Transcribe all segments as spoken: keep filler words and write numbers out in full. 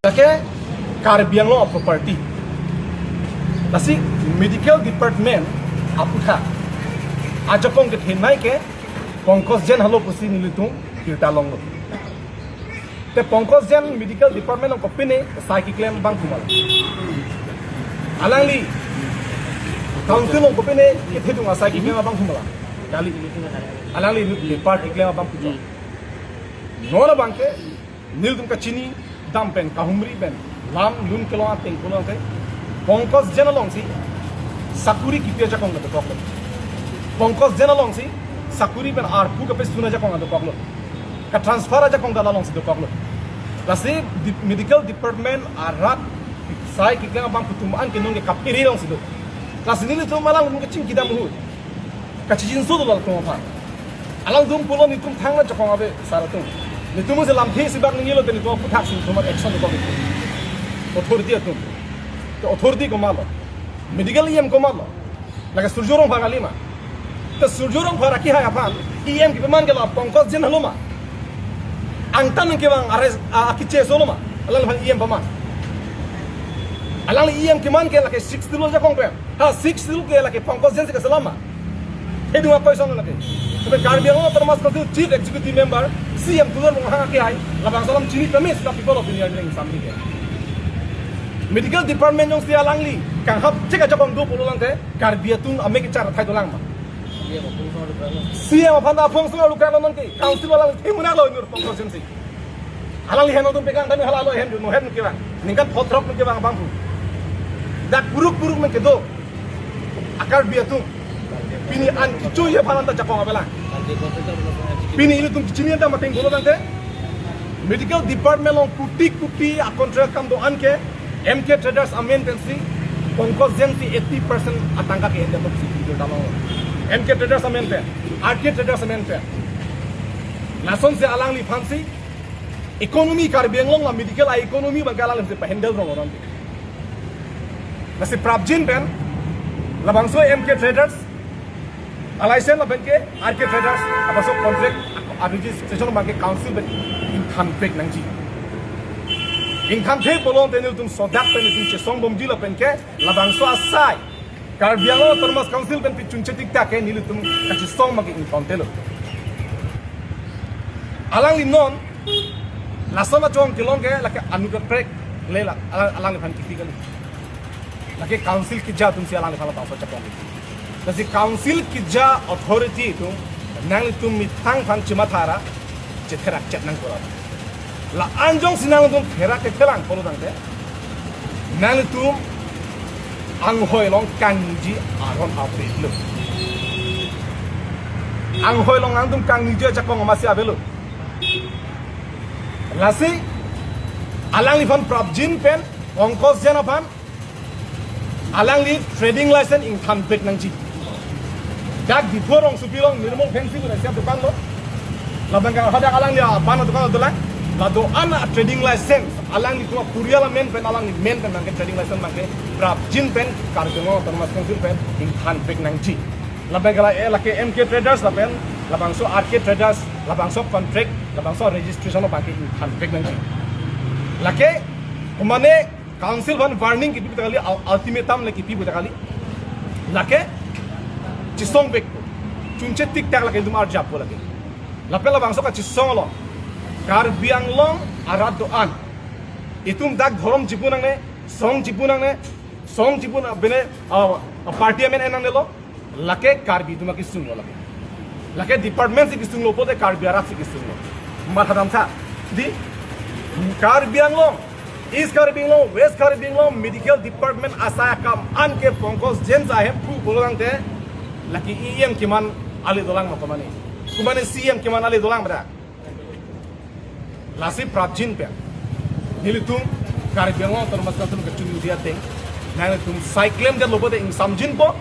Lake Karbi Anglong a-property. Lasi medical department aputhak ajakong kethenei ke Pankaj Jain helo pusi nelitum birta longlo. Te Pankaj Jain medical department along kopine sai keklem abang pu ma lo? Alangli council along kopine kethedung asai keklem abang pu ma lo? Kali. Alangli inut bepar keklem abang pu ma lo? Non abangke nelitum kachini dam pen, kahumri pen, lam lun kelong ateng pulo tangte, Pankaj Jain alongsi sakuri kipi ajakong dokoklo. Pankaj Jain alongsi sakuri pen arpu kapesun ajakong dokoklo. Ka-transfer ajakong ta la alongsi dokoklo. Lasi di-, medical department arat sai keklem abang pu atum an ke nonke kaphere alongsi do. Lasi nelitum alangtum kachingki dam ahut kachijinso do alangtum aphan. Alangtum pulo netum thang ajakong ave sar atum. Netum se lamthe isi bak ningjelo te netum aphuthak si netum action dokok. Authority atum. Te authority komat lo? Medical E M komat lo? Lake Surjya Rongphar kali ma? Te Surjya Rongphar akehai aphan E M kepaman ke la Pankaj Jain helo ma? Angtan nangkevang arrest a, a, keche solo ma? Alangli aphan E M paman. Alangli E M keman ke lake Sixth Schedule ajakong pen. Ha, Sixth Schedule ke lake Pankaj Jain si keselam ma? Hidung akoi son lake. Tapi Karbi Anglong Autonomous Council Chief Executive Member, C E M Tuliram Ronghang akehai, labangso alam chini kami sita people of India ning samdi ke. Medical department jongsi alangli kanghap chek ajakong do pulo tangte, Karbi atum amek kechar athai dolang ma? C E M aphan ta aphong sung alukar lo nonke, council alangli themuna lo inut Pankaj Jain si. Alangli ahem atum pegang kami hala lo ahem, no ahem kevang. Ningkan pho throk kevang abang pu. Dak kuruk kuruk men kedo. A-Karbi atum. Pini an kecho ye aphan anta ajakong avelang. Pini ilitum kachini anta mateng pulo tangte, medical department along kuti kuti a-contract akam do-an ke M K Traders amen pensi, Pankaj Jain si eighty percent atangka ke-en dam si video damang. M K Traders amen pen, R K Traders amen pen. Lasonsi alangliphan si economy, Karbi Anglong la medical a-economy abangke alangliphan si pa-handle rong orang. Lasi prapjin pen, labangso M K Traders a-license lapen ke R K Traders, labangso contract a-registration abangke council pen ingthanpek nangji. Ingthanthe pulo tangte nelitum sodak pen nelitum chesong bomji lapen ke labangso asai Karbi Anglong Autonomous Council pen pichun chetik ta ke nelitum kachesong abangke ingtontelo. Alangli non lason ajakong kelong ke lake anu kaprek le la, alang, alangliphan kipi kali. Lake council keja atumsi alangliphan labangso ajakong. Lasi council keja authority atum nanglitum methang aphan chematha ra chetherak chet nang pura. La-an jongsi nanglitum therak kethelang pulo tangte, nanglitum anghoi along kangniji aron avelo. Anghoi along nanglitum kangniji ajakong amatsi avelo. Lasi alangliphan prapjin pen Pankaj Jain aphan alangli trading license ingthanpek nangji. Dak Diphu arongsopi along Nirmal Fancy pu dak siap dukan lo. Labang ke hadak alangli aban adukan dolang. La do-an a-trading license alanglitum apurial amen pen, alangli men pen abangke trading license abangke prapjin pen Karbi Anglong Autonomous Council pen ingthanpek nangji. Labang ke la, eh, lake M K Traders lapen labangso R K Traders, labangso contract, labangso registration abangke ingthanpek nangji. Lake komane council aphan warning kipi pu ta kali, ul-, ultimatum le kipi pu ta kali. Lake chesongpek. Chunche tik tak lake itum arjap ko lake. Lapen labangso kachesong lo. Karbi Anglong arat do-an. Itum dak dhorom chipu nangne, song chipu nangne, song chipu na bene, ah, party amen en nangnelo. Lake Karbi atum akesung lo lake. Lake department si kesung lo pote Karbi arat si kesung lo. Matha damtha. Di Karbi Anglong, East Karbi Anglong, West Karbi Anglong, medical department asai akam an ke Pankaj Jain si ahem pu pulo tangte, lake E M keman ale dolang ma komane. Komane C M keman ale dolang ma dak. Lasi prapjin pen nelitum Karbi Anglong Autonomous Council kachiningri ateng, nanglitum sai klemdetlo pote ingsamjinpo.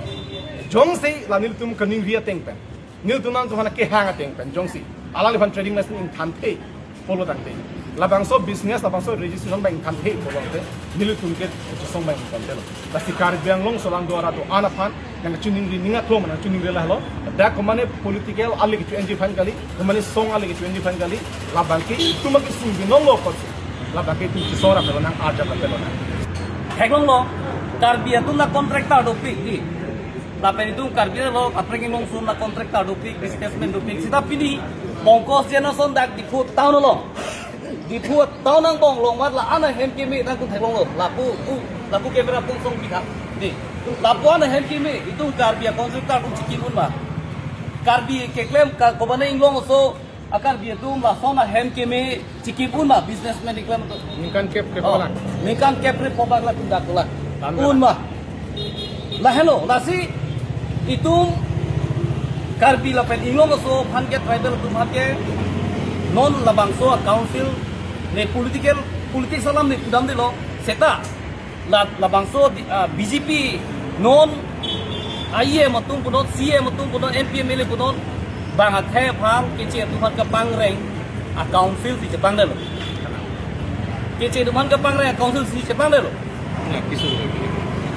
Jongsi la nelitum kaningri ateng pen, nelitum nangtum aphan kehang ateng pen jongsi alangliphan trading license ingthanthe pulo tangte, labangso business, labangso registration abang ingthanthe pulo tangte, nelitum ke kachesong abang ingthanthe lo. Lasi Karbi Anglong aso along do arat do-an aphan nangchiningri ning aklong nangchiningri lahelo. Dak komane political ale kecho-enji aphan kali, komane song ale kecho-enji aphan kali, labang ke itum akesung binong lo apotsi. Labangke itum chisora pelonang, arja pelonang. Theklonglo, Karbi atum la contractor dopik di. Lapen itum Karbi lo, kaprek inglong sun la contractor dopik, businessman dopik. Sita pini, Pankaj Jain ason dak Diphu town lo. Diphu town angbong longmat la-an ahem keme nangtum theklonglo. Lapu, u, lapu camera pungsong pitha. Di. Lapu-an ahem keme, itum Karbi a contractor atum chikim un ma. Karbi keklem ka kobane inglong aso, a Karbi atum lason ahem keme chikim un ma, businessman keklem atum. Ningkan kep kep Oh, lang. Ningkan kep kep kep lang latum dak lang. Tanda. Un ma. Lahenlo, lasi itum Karbi lapen inglong aso aphan ke, tribal atum aphan ke non labangso a council ne political, politics alam ne pudamdelo, seta la, labangso di, ah, B J P non I M atum punon, C M atum punon, M P M L A punon, bang akhei aphan, Keche atum aphan kapangreng a council si chepangrenglo. Keche atum aphan kapangreng a council si chepangrenglo. Ya, kisu.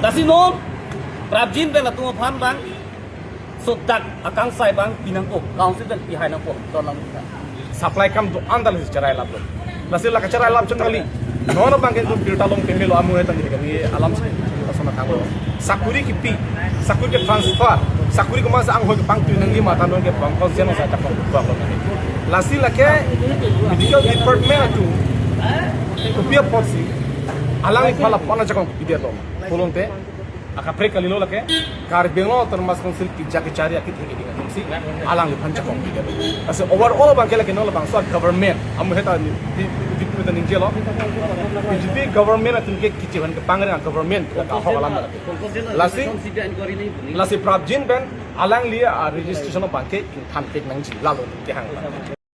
Lasi non Prabjin pen latum aphan bang, so dak akangsai bang pinangpo, council pen pihai nangpo, don lang. Supply kam do-an ta lasi cherai laplo. Lasi la kacherai lap chun kali. Non abangke itum birta long kemelo amu hetan di kami alam sa. Asona kanglo. Sakuri kipi, sakuri ke transfer, sakuri ke masa anghoi kepangtui nangji mata non ke Pankaj Jain sa chakong bang. Lasi lake medical department atum kopi apotsi alangli phala pona chakong pidi atum. Pulote akaprek kalilo lake, Karbi Anglong Autonomous Council kija kechari akit hini dinga si alangliphan chakong pidi atum. Lasi overall abangke lake non labangso government amu hetan di, di, di, di ningjelo. B J P government atum ke Keche aphan kapangreng government ka ho alam. Lasi, lasi Prabjin pen alangli a registration abangke ingthan pek nangji lalo kehang.